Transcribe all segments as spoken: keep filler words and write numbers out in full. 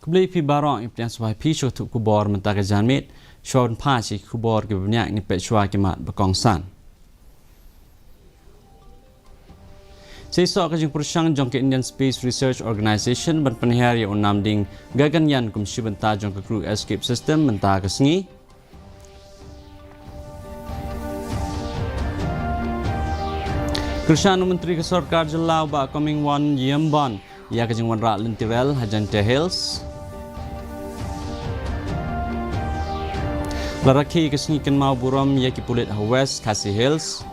Khublei phi baroh, ngi pdiang sngewbha ïa phi sha ka thut khubor mynta ka janmiet. Shuwa ban phai sha ki khubor kiba bniah, ngin peit shuwa ki mat ba kongsan. Seisoh ka jingpyrshang jong ka Indian Space Research Organisation ban pynher ïa u namding Gaganyaan kum shi bynta jong ka crew escape system mynta ka sngi. Kyrshan u Myntri ka Sorkar Jylla u Bah Comingone Ymbon ïa ka jingwanrah lynti rel ha Jaintia Hills. La rakhe ka sngi kynmaw burom ïa ki pulit ha West Khasi Hills.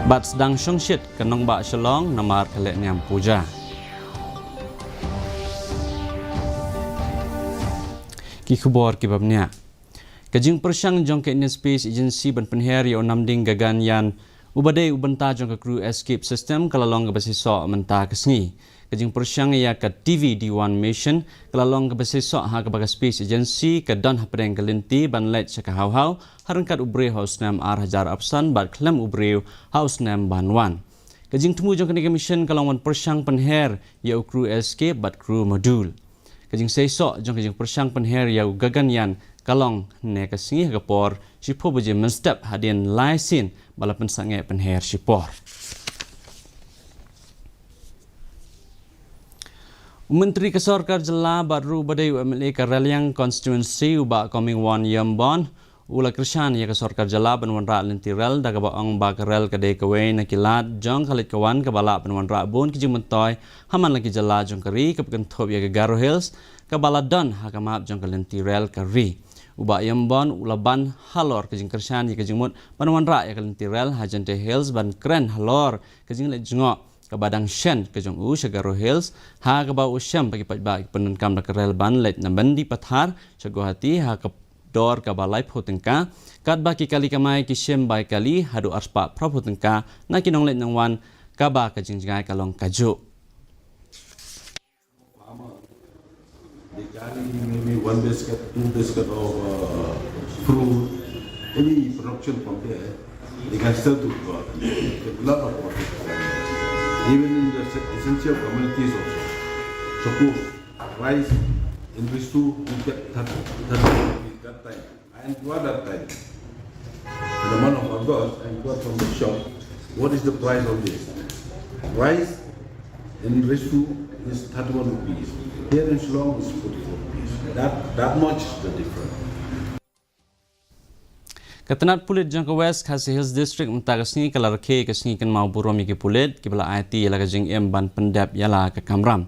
Bad sdang shongshit ka nongbah Shillong namar ka lehniam puja. Ki khubor kiba bniah. Ka jingpyrshang jong ka Indian Space Agency ban pynher ïa u namding Gaganyaan uba dei u bynta jong ka crew escape system ka la long kaba seisoh mynta ka sngi. Ka jingpyrshang ïa ka T V D one mission ka la long kaba seisoh ha kaba ka Space Agency ka don hapdeng ka lynti ban leit sha ka haw-haw ha ryngkat u briew ha u snem ar hajar arphew san bad khlem u briew ha u snem ban wan. Ka jingthmu jong kane ka mission ka long ban pyrshang pynher ïa u crew escape bad crew module. Ka jingseisoh jong ka jingpyrshang pynher ïa u Gaganyaan ka long hynne ka sngi ha ka por shiphew baje mynstep hadien lai sien ba la pynsangeh pynher shipor. U Myntri ka Sorkar Jylla bad ruh uba dei u M L A ka Raliang Constituency u Bah Comingone Ymbon u la kyrshan ïa ka Sorkar Jylla ban wanrah lynti rel da kaba ong ba ka rel ka dei kawei na ki lad jong ka leit ka wan kaba lah ban wanrah bun ki jingmyntoi ha man la ki jylla jong ka ri kaba kynthup ïa ka Garo Hills kaba la don ha ka map jong ka lynti rel ka ri. U Bah Ymbon u la ban halor ka jingkyrshan ïa ka jingmut ban wanrah ïa ka lynti rel ha Jaintia Hills ban kren halor ka jingleit jngoh kaba dang shen ka jong u sha Garo Hills ha kaba u shem ba ki paidbah ki pyndonkam da ka rel ban leit na Mendipathar sha Guwahati ha ka dor kaba laiphew tyngka, katba ki kali kamai ki shem bai kali haduh arspah phraphew tyngka na ki nongleit nongwan kaba ka jingjngai ka long kajuh. They carry maybe one basket, two basket of uh, fruit, any production from there, they can sell to God. A lot of profit. Even in the essential commodities also. Suppose rice in Risu, you get thirty, thirty rupees that time. I inquire that time. In the month of August, I inquire from the shop, what is the price of this? Rice in Risu is thirty-one rupees. Here in Shillong is forty-four rupees. That, that much is the difference. Ka tnat pulit jong ka West Khasi Hills District mynta ka sngi ka la rakhe ka sngi kynmaw burom ïa ki pulit kiba la aiti ïa la ka jingim ban pyndep ïa la ka kamram.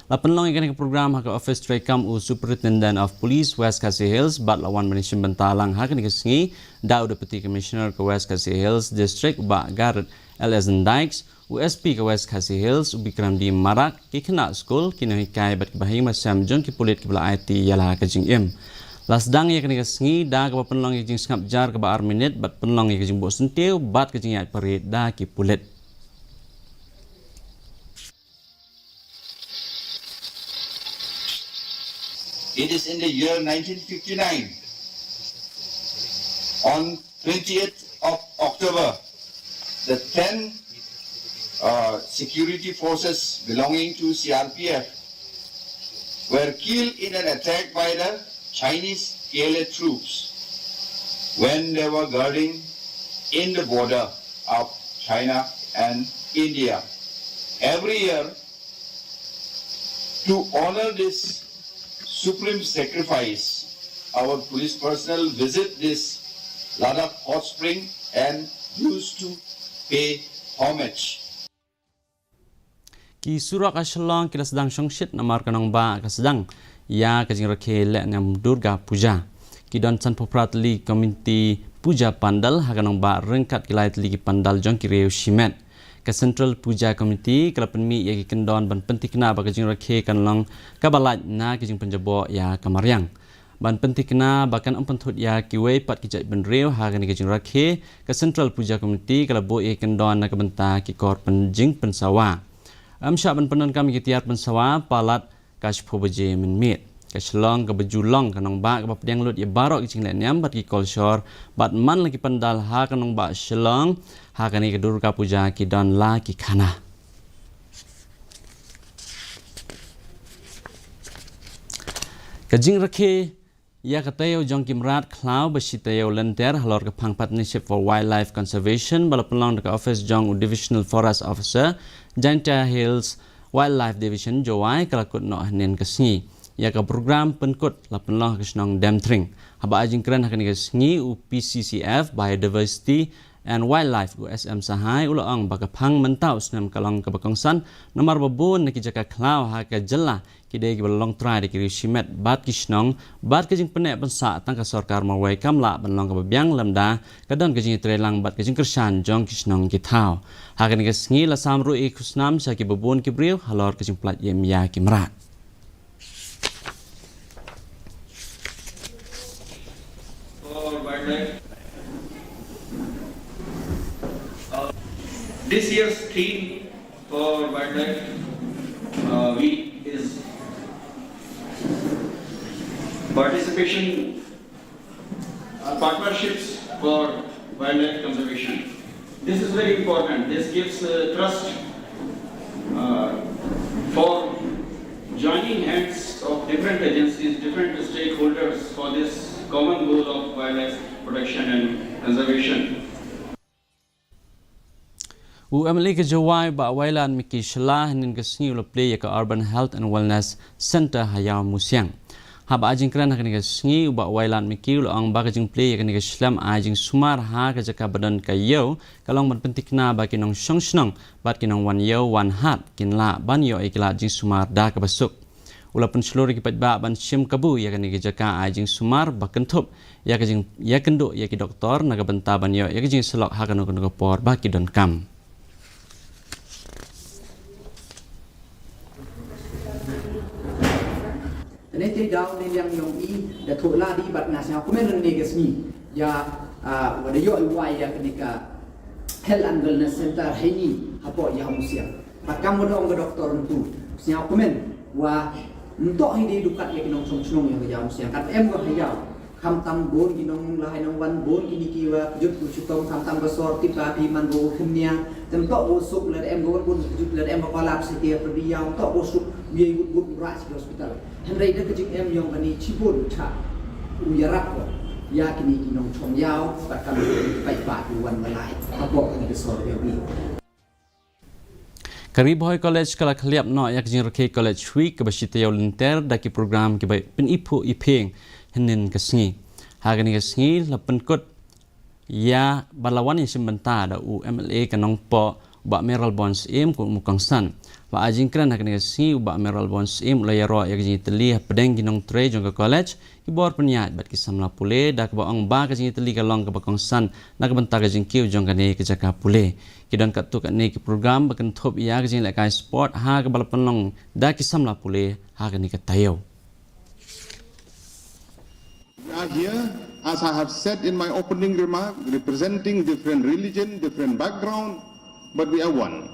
La pynlong ïa kane ka program ha ka office treikam u Superintendent of Police West Khasi Hills bad la wan ban ïashim bynta lang ha kane ka sngi da u Deputy Commissioner ka West Khasi Hills District u Bah Gareth L S Dykes, u S P ka West Khasi Hills u Bikram D Marak, ki khynnah skul, ki nonghikai bad ki bahaïing bahasem jong ki pulit kiba la aiti ïa la ka jingim. La sdang ïa kane ka sngi da kaba pynlong ïa ka jingsngap jar kaba ar minit bad pynlong ïa ka jingbuh syntiew bad ka jingïaid parade da ki pulit. It is in the year nineteen fifty-nine, on twentieth of October, the ten uh, security forces belonging to C R P F were killed in an attack by the Chinese P L A troops when they were guarding in the border of China and India. Every year, to honor this supreme sacrifice, our police personnel visit this Ladakh hot spring and used to pay homage. Ki surok ha Shillong ki la sdang shongshit namar ka nongbah ka sdang ïa ka jingrakhe lehniam Durga Puja. Ki don sanphew phra tylli ki komiti puja pandal ha ka nongbah ryngkat ki lai tylli ki pandal jong ki riew shimet. Ka Central Puja Committee ka la pynmih ïa ki kyndon ban pynthikna ba ka jingrakhe kan long kaba lait na ka jingpynjaboh ïa ka mariang. Ban pynthikna ba kan ym pynthut ïa kiwei pat ki jaitbynriew ha kane ka jingrakhe, ka Central Puja Committee ka la buh ïa ki kyndon na ka bynta ki kor pyn-, jingpynsawa. Ym shah ban pyndonkam ïa ki tiar pynsawa palat ka shiphew baje mynmiet. Ka Shillong kaba ju long ka nongbah kaba pdiang lut ïa baroh ki jinglehniam bad ki kolshor bad man la ki pandal ha ka nongbah Shillong ha kane ka Durga Puja ki don la ki khana. Ka jingrakhe ïa ka taïew jong ki mrad khlaw ba shi taïew lynter halor ka phang Partnership for Wildlife Conservation ba la pynlong da ka office jong u Divisional Forest Officer, Jaintia Hills Wildlife Division, Jowai, ka la kut noh hynnin ka sngi. Ïa ka program pynkut la pynlong ha ka shnong Demthring. Haba ai jingkren ha kane ka sngi, u P C C F Biodiversity and Wildlife, u S M Sahai, u la ong ba ka phang mynta u snem ka long kaba kongsan namar ba bun na ki jaka khlaw ha ka jylla ki dei kiba long trai da ki riew shimet bad ki shnong, bad ka jingpyneh pynsah tang ka sorkar marwei kam lah ban long kaba biang lymda ka don ka jingïatreilang bad ka jingkyrshan jong ki shnong ki thaw. Ha kane ka sngi la sam ruh ïa ki khusnam sha kiba bun ki briew halor ka jingpynlait ïem ïa ki mrad. For wildlife. Uh, this year's theme for wildlife, uh, week is participation, uh, partnerships for wildlife conservation. This is very important. This gives, uh, trust, uh, for joining hands of different agencies, different stakeholders for this common goal of wildlife protection and conservation. U M L A ka Jowai, Bah Wailadmiki Shylla, hynnin ka sngi u la plie ïa ka Urban Health and Wellness Center ha Ïawmusiang. Haba ai jingkren ha kane ka sngi, u Bah Wailadmiki u la ong ba ka jingplie ïa kane ka shlem ai jingsumar ha ka jaka ba don ka ïew ka long ban pynthikna ba ki nongshong shnong bad ki nongwan ïew wan hat kin lah ban ïoh ïa ki lad jingsumar da kaba suk. U la pynshlur ïa ki paidbah ban shim kabu ïa kane ka jaka ai jingsumar ba kynthup ïa ka jing, ïakynduh ïa ki doktor na ka bynta ban ïoh ïa ka jingsyllok ha kano kano ka por ba ki donkam. Te ne te daw ne liang yong i da thoh lad i bad nga sngewkmen ne ka sngi ïa, ah, wa da ïoh i wai ïa kane ka Health and Wellness Center ha ini hapoh Ïawmusiang. Bad kam wa da ong ka doktor ntu sngewkmen wa ntoh hi dei dukat ïa ki nongshong shnong ïa ka Ïawmusiang kat em wa ha ïaw. Khamtam bun ki nong lai nong wan bun kine ki wa kjut ku chitom khamtam ka sor tip ba phi man ko khynnia. Tem toh ko suk lad em ko bun kjut lad em ko lap siti pyrdi ïaw toh ko suk biai wut wut rah siti hospital. Hynrei da ka jingem ïong kane chibun cha u ïarap ko ïa kine ki nongshong ïaw bad kam ki paidbah ki wan ba lai hapoh kane ka sor ïaw bi. Ka Ri Bhoi College ka la khliap noh ïa ka jingrakhe College Week kaba shi taïew lynter da ki program kiba pyniphuh iphieng hynnin ka sngi. Ha kane ka sngi la pynkut ïa ba la wan ïashim bynta da u M L A ka Nongpoh, u Bah Mayralborn Syiem kum u kongsan. Ba ai jingkren ha kane ka sngi u Bah Mayralborn Syiem u la ïaroh ïa ka jingïatylli hapdeng ki nongtrei jong ka college, ki bor pynïaid bad ki samla pule da kaba ong ba ka jingïatylli ka long kaba kongsan na ka bynta ka jingkiew jong kane ka jaka pule. Ki don katto katne ki program ba kynthup ïa ka jinglehkai sport ha kaba la pynlong da ki samla pule ha kane ka taïew. We are here, as I have said in my opening remark, representing different religion, different background, but we are one.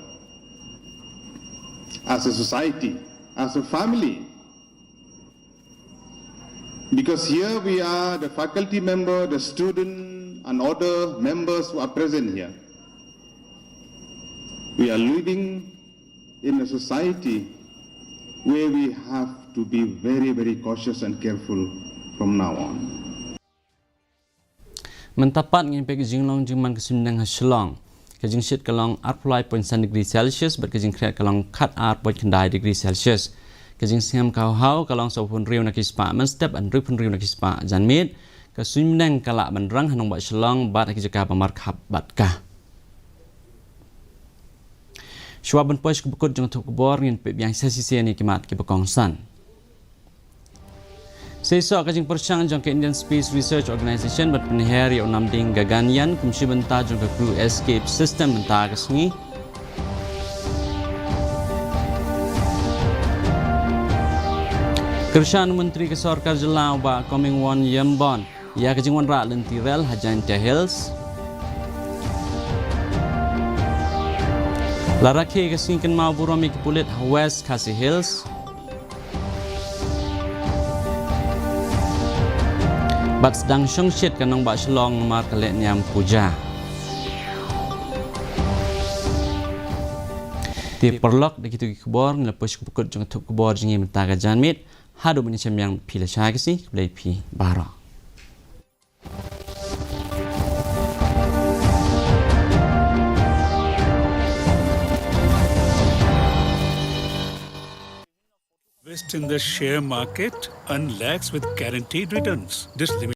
As a society, as a family, because here we are the faculty member, the student, and other members who are present here. We are living in a society where we have to be very, very cautious and careful from now on. Mynta pat ngin peit ka jinglong jingman ka suiñbneng ha Shillong. Ka jingshit ka long arphew lai point san degree Celsius bad ka jingkhriat ka long khat ar point khyndai degree Celsius. Ka jingsngem ka hawhaw ka long sawphew hynriew na ki spah mynstep, hynriewphew hynriew na ki spah janmiet. Ka suiñbneng ka lah ban rang ha nongbah Shillong bad ha ki jaka ba markhap bad ka. Shuwa ban poi sha kaba kut jong ka thup khubor ngin peit biang shisha shisha ïa ki mat kiba kongsan. Shisha ka jingpyrshang jong ka Indian Space Research Organisation ban pynher ïa u namding Gaganyaan kum shi bynta jong ka crew escape system mynta ka sngi. Kyrshan Myntri ka Sorkar Jylla u Bah Comingone Ymbon ïa ka jingwanrah lynti rel ha Jaintia Hills. La rakhe ka sngi kynmaw burom ïa ki pulit ha West Khasi Hills. Bad sdang shongshit ka nongbah Shillong namar ka lehniam puja. Te paralok da kito ki khubor ngi la poi sha kaba kut jong ka thup khubor jong ngi mynta ka janmiet. Haduh mynta shem ïang phi la shah ki sngi, khublei phi baroh. Invest in the share market and lakhs with guaranteed returns. This limited